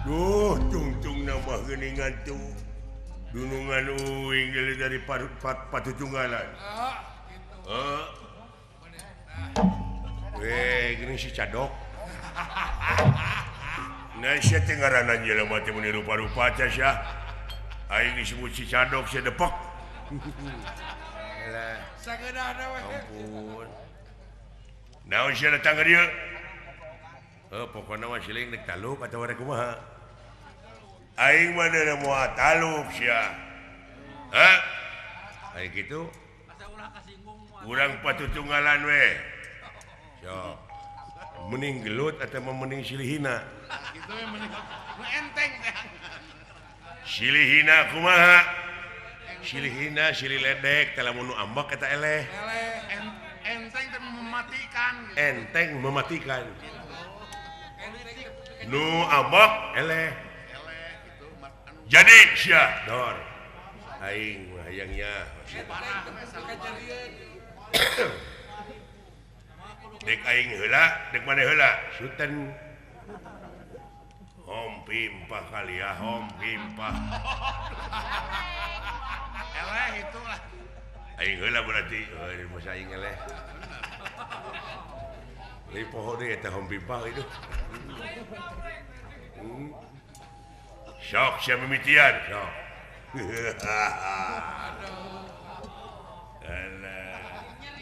Duh tungtung nambah geningan tuh dunungan uing dari patutunggalan. Weh, gini si cadok. Nah, sia teh ngaranna jelema teh meuni rupa-rupa teh sia. Aing disebut si cadok sia depok. Alah. Sageunahna we. Ampun. Naon sia datang ka dieu? Pokokna mah siling dek taluk atawa rek kumaha. Aing mah deuna moal taluk sia. Hah? Aing kitu. Urang patutunggalan we. Sok. Mending gelut atau mending silihina? Kitu we mending nu enteng teh. Silihina kumaha? Silihina silih ledek teh lamun nu ambek eta eleh. Eleh enteng teh mematikan. Enteng mematikan. Nu ambek eleh. Eleh kitu Jadi sia dor. Aing mah hayangnya. Dek aing heula, dek maneh heula? Suten. Hom pimpah kali ya, hom pimpah. Eleh itu lah. Aing heula berarti, euy masa aing eleh. Leuwih poho deui eta hom pimpah itu. Sok sia mimitian, sok. Alah.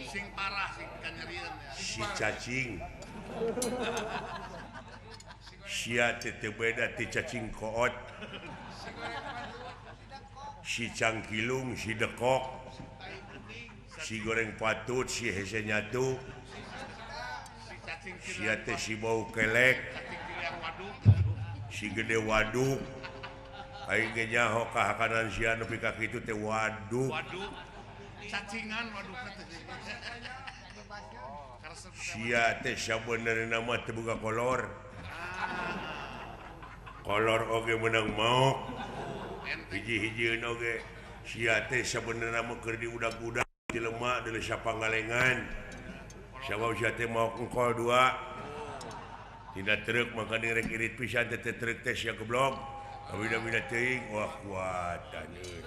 Sing parah sing kanyerieun ya. Si cacing. Sia teh teu beda ti cacing koot. Si cangkilung, si dekok. Si goreng patut, si hese nyatu. Sia teh si bau kelek. Si gede waduk. Aing ge nyaho kahakanan sia nepi ka kitu teh waduk. Waduk. Cacingan waduk teh. Sia teh sabenerna mah teu boga kolor. Kolor oge meunang maok. Hiji-hijieun oge. Sia teh sabenerna mah keur diudag-udag di lemak deuleu sapangalengan. Sabab sia teh maok engkol dua. Tina truk maka direk irit pisan teh truk teh sia goblok. Kabina-bina teuing wah kuatan euy.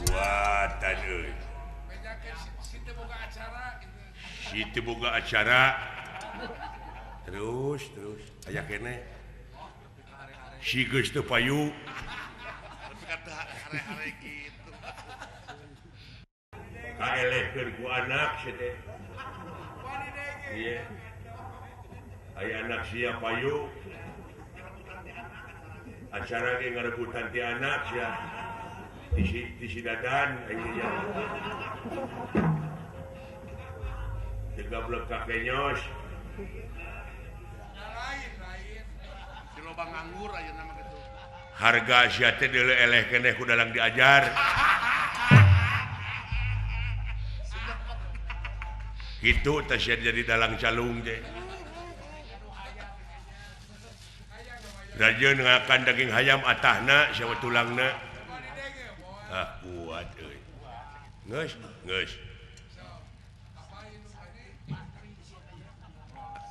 Kuatan euy. Si teu boga acara. Terus terus aya keneh. Si geus teu payu. Kaelehkeun ku anak sia teh. Ieu. Aya anak sia payu. Acara ge ngarebutan ti anak sia. Ti si dadan aing nya. Teu gablek ka kenyos. Lain-lain. Di lobang nganggur ayeuna mah kitu. Harga sia teh deuleu eleh keneh ku dalang diajar. Kitu teh sia jadi dalang calung teh. Rajin ngakan daging hayam atahna sia tulangna. Ah kuat euy. Geus, geus.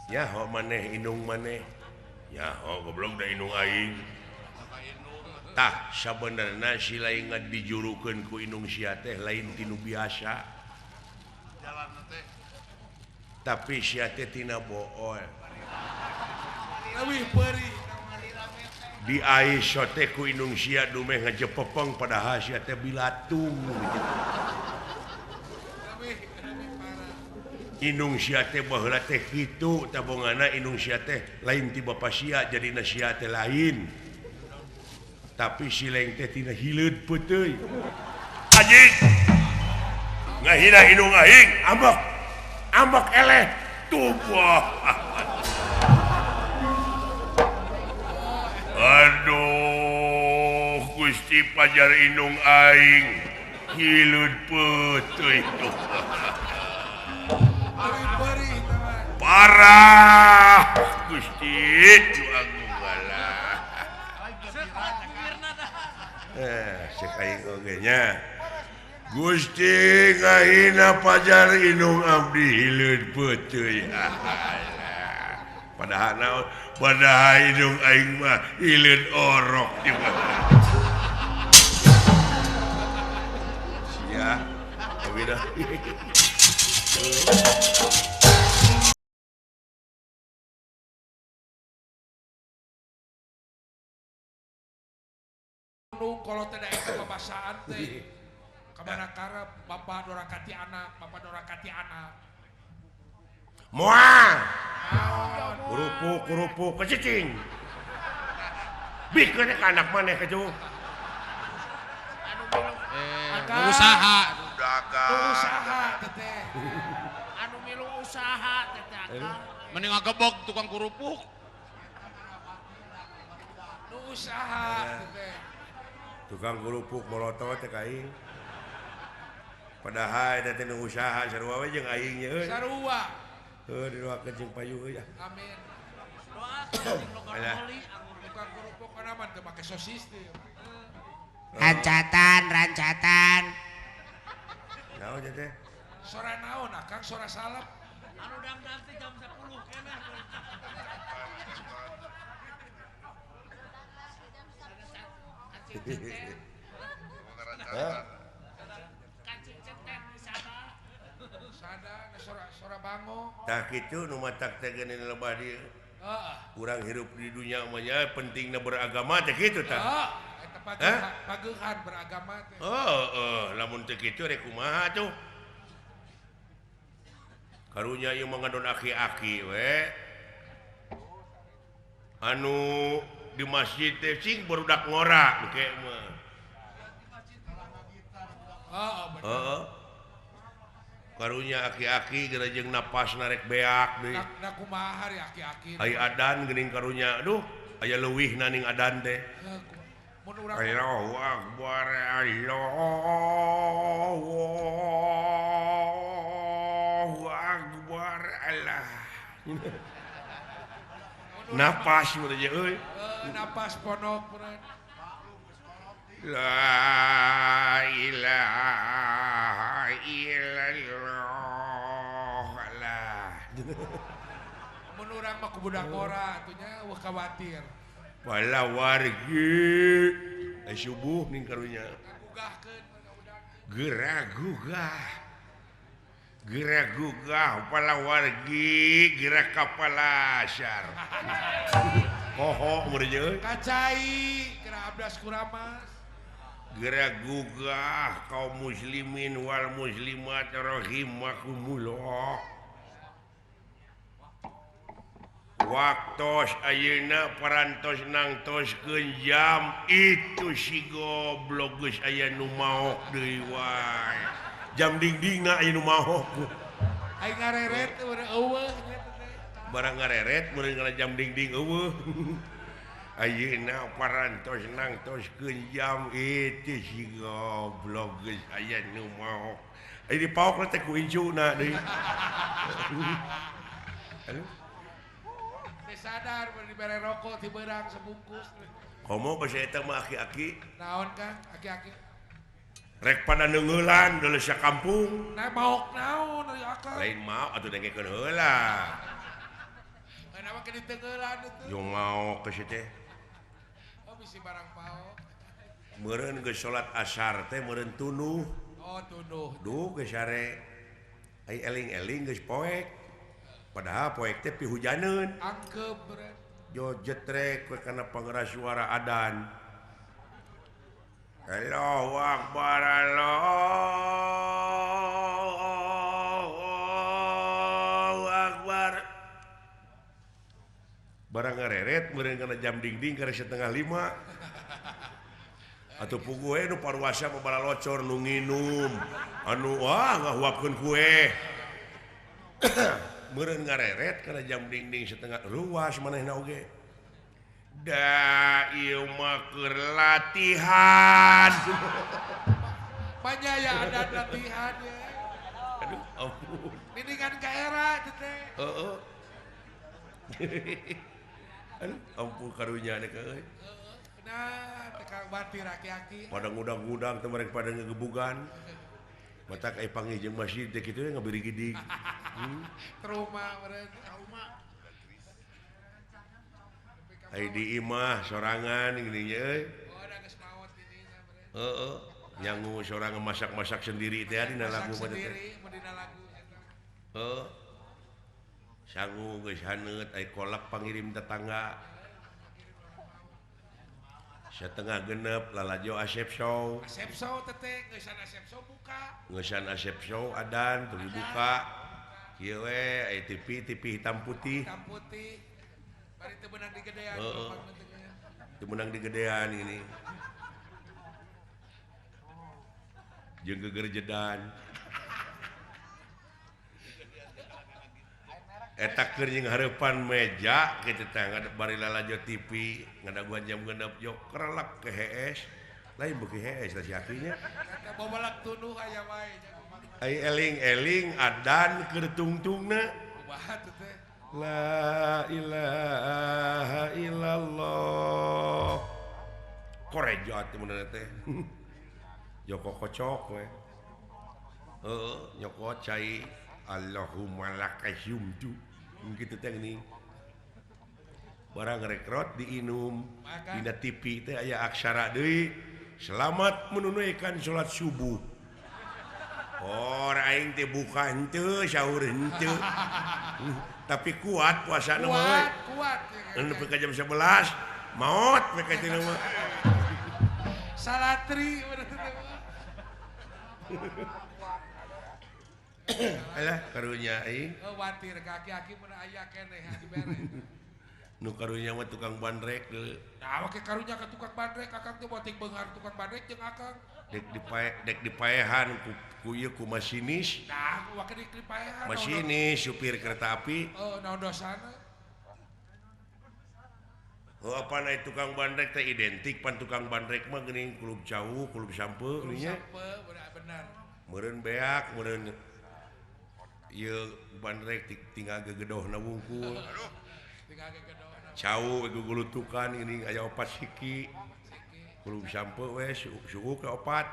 Nyaho maneh indung maneh. Nyaho goblok da indung aing. Tah sabenerna si lain dijurukeun ku indung sia teh lain ti nu biasa. Tapi sia teh tina bool. Leuwih peurih. Di aiso teh ku indung sia dumeh ngajepepeng padahal sia teh bilatung gitu. Indung sia teh baheula teh kitu tabongana indung sia teh lain ti bapa sia jadina sia teh lain. Tapi si leng teh tina hileud peuteuy. Anjing. Ngahina indung aing, ambek. Ambek eleh. Tuh. Gusti pajar inung aing hileud peutuy parah Gusti nu agung galah cek aing oge nya Gusti ngahina pajar inung abdi hileud peutuy padahal naon padahal hidung aing mah hileud orok di mana sia tapi dah nung kalau tidak eta babasaan teh kamana karep bapak dorakati anak bapak dorakati anak moal kerupuk kerupuk kecicing bikeun ka anak maneh kitu anu usaha dagang usaha teteh anu milu usaha teteh akang mending ngagebog tukang kerupuk nu usaha teteh tukang kerupuk molotot teh ka aing padahal eta teh nu usaha sarua we jeung aing nya euy sarua heuh didoakeun jeung payu euy amin doa tukang kerupuk kana mah teu make sosis teh rancatan rancatan naon teh sora naon akang sora salep anu dangdang teh jam 10 keneh tah kitu nu matak teh geuning lebah dieu heeh urang hirup di dunya mah nya pentingna beragama teh kitu tah heeh eta pagehan beragama teh heeh lamun teu kitu rek kumaha tuh karunya ieu mah ngadon aki-aki we anu di masjid teh sing barudak ngora engke mah heeh bener heeh karunya aki-aki geura jeung napas narek beak deui da kumaha ari aki-aki ai adan geuning karunya aduh aya leuwihna ning adan teh mun urang Allahu akbar Allahu akbar Allah napas mun aja euy napas ponok meureun la ilaha illallah Allah mun urang mah ku budak ngora atuh nya eueuh khawatir bala wargi subuh ning karunya ngagugahkeun geura gugah bala wargi geura ka palasar poho mun euy kacai geura abdas kuramas geura gugah kaum muslimin wal muslimat rahimakumullah waktos ayeuna parantos nangtoskeun jam itu si goblok geus aya nu maok deui wae jam dingdingna aya nu maok aing ngareret eueuh nya teh barang ngareret meureun kana jam dingding eueuh ayeuna parantos nangtoskeun jam itu si goblok geus aya nu maok aya dipaok teh ku incuna deui aduh sadar bari dibere rokok ti beurang sebungkus komo basa eta mah aki-aki naon Kang aki-aki rek pada neungeulan deuleu sakampung nah maok naon ari akang lain maok atuh dengekeun heula kenapa ke diteungeulan itu yo maok ke teh oh bisi barang paok meureun geus salat asar teh meureun tunuh oh tunuh duh geus sare ai eling-eling geus poek padahal poek teh pihujaneun angkep meureun jo jetrek we kana pangeras suara adan Allahu akbar Allahu akbar barang ngareret meureun kana jam dingding kana 4:30 atuh puguh we nu paruasa mah balalocor nu nginum anu wah ngahuapkeun kue meureun ngareret kana jam dingding setengah ruas manehna oge Da ieu mah keur latihan. Panyaya ada latihan ya. Aduh, ampun. Mendingan ka era teh. Heeh. Aduh, ampun karunya teh euy. Nah, teh ka batir aki-aki. Pada ngudag-ngudag teh mereka pada ngegebugan. Matak ai panggih jeung masjid teh kitu ngabirigidig. Trauma meureun, trauma. Ai di imah sorangan gini nya euy. Oh, da geus maot di dinya meureun. Heeh, nyangu sorangan masak-masak sendiri teh dina lagu mah teh. Dina lagu eta. Heeh. Sangu geus haneut ai kolak pangirim tetangga. Setengah genep lalajo Asep Show. Asep Show teteh geusan Asep Show buka. Geusan Asep Show adan teu dibuka. Kieu we ai TV TV hitam putih. Hitam putih. Bari teu meunang digedean. Heeh. Teu meunang digedean ini. Jeung gegerjedan. Eta keur jeung hareupan meja kitu teh bari lalajo TV ngadaguan jam genep jok kerelek ke hees. Lain beuki hees teh si akinya. Eta bobalak tunduh aya wae. Ai eling-eling adan keur tungtungna. Kumaha teh teh? La ilaha illallah. Korejat mun teh. Joko kocok we. Heeh, nyokot cai Allahumma lakasumtu. Kitu teh geuning. Barang rekrot diinum dina TV teh aya aksara deui. Selamat menunaikan salat subuh. Or aing teh buka henteu sahur henteu. Tapi kuat puasana mah we. Kuat, kuat. Nepi ka jam 11 maot we ka teh mah. Salatri bener teh mah. Alah karunya aing. Watir ka aki-aki mun aya keneh dibere. Nu karunya mah tukang bandrek deui. Nah, make karunya ka tukang bandrek akang teh boting beunghar tukang bandrek jeung akang. Dek dipae dek dipaehan ku ieu ku masinis. Nah, wake dipaehan. Masinis supir kereta api. Oh, naon dosana? Oh, apa naik tukang bandrek teh identik pan tukang bandrek mah geuning kulub jauh, kulub sampe geuning nya. Sampe bener. Meureun beak, meureun ieu bandrek tinggal gegedohna wungkul. Tinggal gegedohna. Cau gugulutukan geuning aya opat siki. Kulub sampe we suhu ke opat.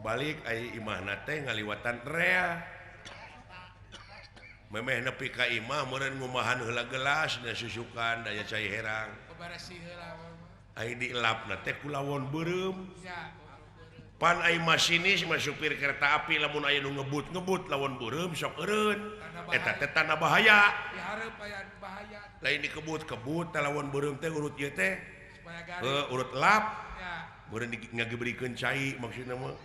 Balik ai imahna teh ngaliwatan rea. Memeh nepi ka imah meureun ngumahan heula gelas nya susukan daya cai herang. Ai dielapna teh ku lawon beureum. Pan ai masinis mah supir kereta api lamun aya nu ngebut-ngebut lawon beureum sok eureun. Eta teh tanda bahaya. Dihareup aya bahaya. Lain dikebut-kebut teh lawon beureum teh urut ieu teh. Urut lap. Meureun ngagebrikeun cai maksudna mah.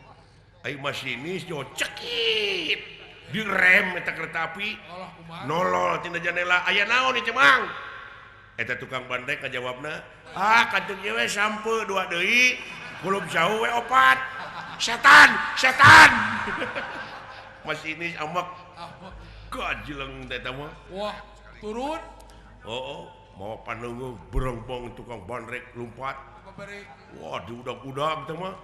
Ai masinis jo cekit. Direm eta kereta api. Nolol tina janela aya naon ieu Mang? Eta tukang bandrek ngajawabna, "Ah, kantung ieu we sampe dua deui, kulub jauh we opat." Setan, setan. Masinis amak. Gajleng teh eta mah. Wah, turun. Oh, mau panunggu berongbong tukang bandrek lompat. Wah, diudag-udag teh mah.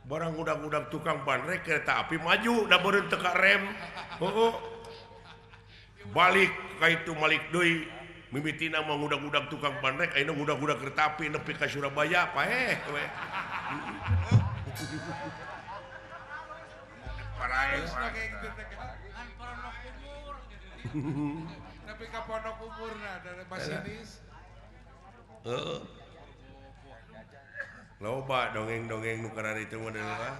Barang udag-udag tukang bandrek kereta api maju da beureun teu ka rem. Heueuh. Balik ka itu malik deui. Mimitina mah ngudag-udag tukang bandrek ayeuna ngudag-udag kereta api nepi ka Surabaya paeh we. Nepi ka pondok umurna dari masinis. Heeh. Loba dongeng-dongeng nu kararitu mah deui.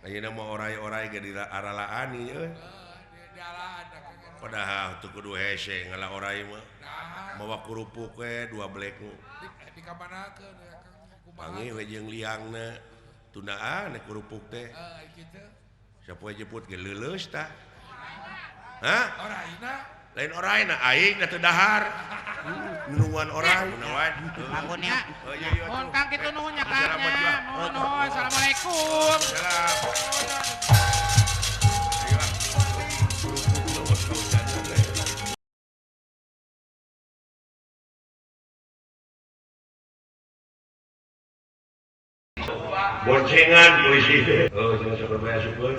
Ayeuna mah orai-orai ge di aralaan ieu euy. Padahal teu kudu hese ngala orai mah. Mawa kerupuk we dua blek. Di kamanakeun ya Kang? Panggih we jeung liangna. Tundaan kerupuk teh. Heeh, kitu. Sapoe jeput ge leuleus tah. Hah? Oraina? Lain oraina aing da teu dahar. Nunungan orang nawan. Bangunnya. Nuhun Kang kitu nuhun nya Kang. Nuhun nuhun. Assalamualaikum. Salam. Boncengan polisi. Oh, cenah sok bayar syukur.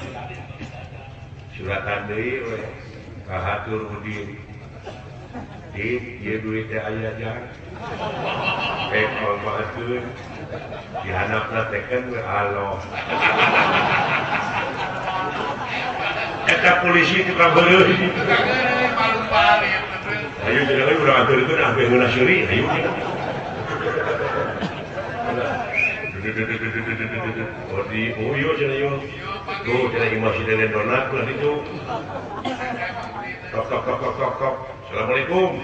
Suratan deui we. Kahatur Udin. Di ieu duit teh aya jang. Manfaatkeun. Dihandapna teken we aloh. Eta polisi tukang beureuh. Ayo cenah we urang aturkeun ampe heula seuri, ayo. Oh di oh yo cenah yo. Tuh cenah imah si Deden Donat lah ditu. Tok tok tok tok tok tok. Assalamualaikum.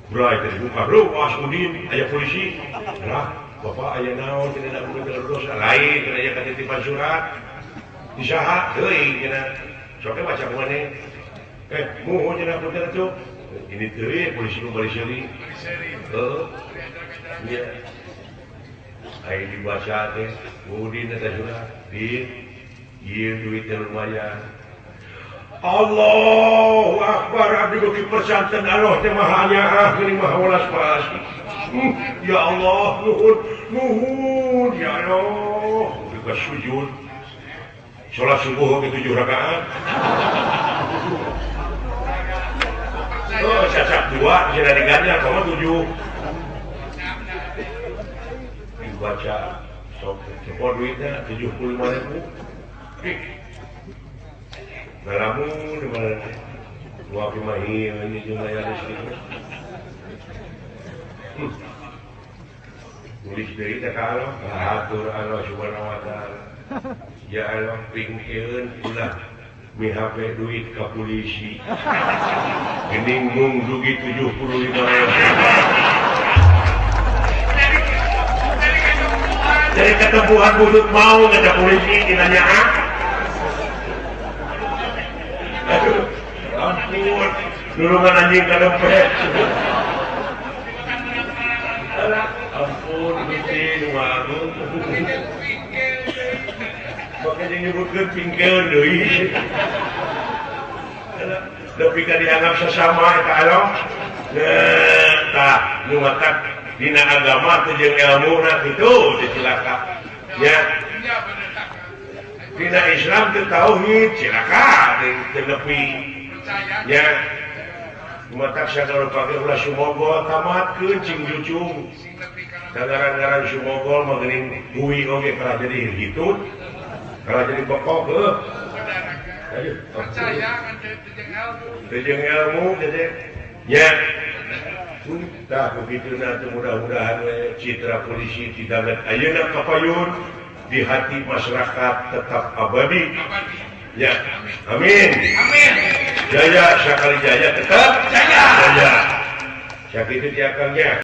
Bray teh dibuka, bro, was Udin, aya polisi. Lah, bapak aya naon cenah da buka dosa lain cenah aya katitipan surat. Di saha teuing cenah. Sok baca kumaneh. Muhun cenah punten atuh. Ini teuing polisi nu bari seuri. Heeh. Iya. Aya dibaca teh, Udin eta surat. Din, ieu duit teh lumayan. Allahu Akbar, abdi beuki persanten Allah teh maha nyaah geuning maha welas pasti. Ya Allah, nuhun, nuhun ya Allah. Beuki sujud. Salat subuh oge 7 rakaat. Oh, cacak 2 cenah diganjar komo 7. Dibaca sok cepot duitna 75.000. Ngalamun di mana dua pimahi ini jeung aya listrik. Tulis deui teh ka Allah, hatur Allah subhanahu wa taala. Ya Allah pingkeun ulah mihape duit ka polisi. Geuning mung dugi 75.000. Dari ketempuhan budut mau kata polisi dinanya. Aduh, ampun, nulungan anjing ka dompet. Ampun, Gusti nu agung. Make jeung nyebutkeun pingkeun deui. Nepi ka dianggap sesama eta Allah. Tah, nu matak dina agama teh jeung ilmuna kitu teh cilaka. Nya. Dina Islam teu tauhid cilaka teu nepi. Nya. Matak sagala pake ulah sumogol tamatkeun cing jucung. Ngaran-ngaran sumogol mah geuning hui oge kalah jadi hitut. Kalah jadi pokok heuh. Percaya kan teu jeung ilmu. Teu jeung ilmu teh nya. Tah begituna teh mudah-mudahan we citra polisi tidak ayeuna kapayun di hati masyarakat tetap abadi. Ya, amin. Amin. Jaya sakali jaya tetap jaya. Jaya. Sakitu tiakangnya.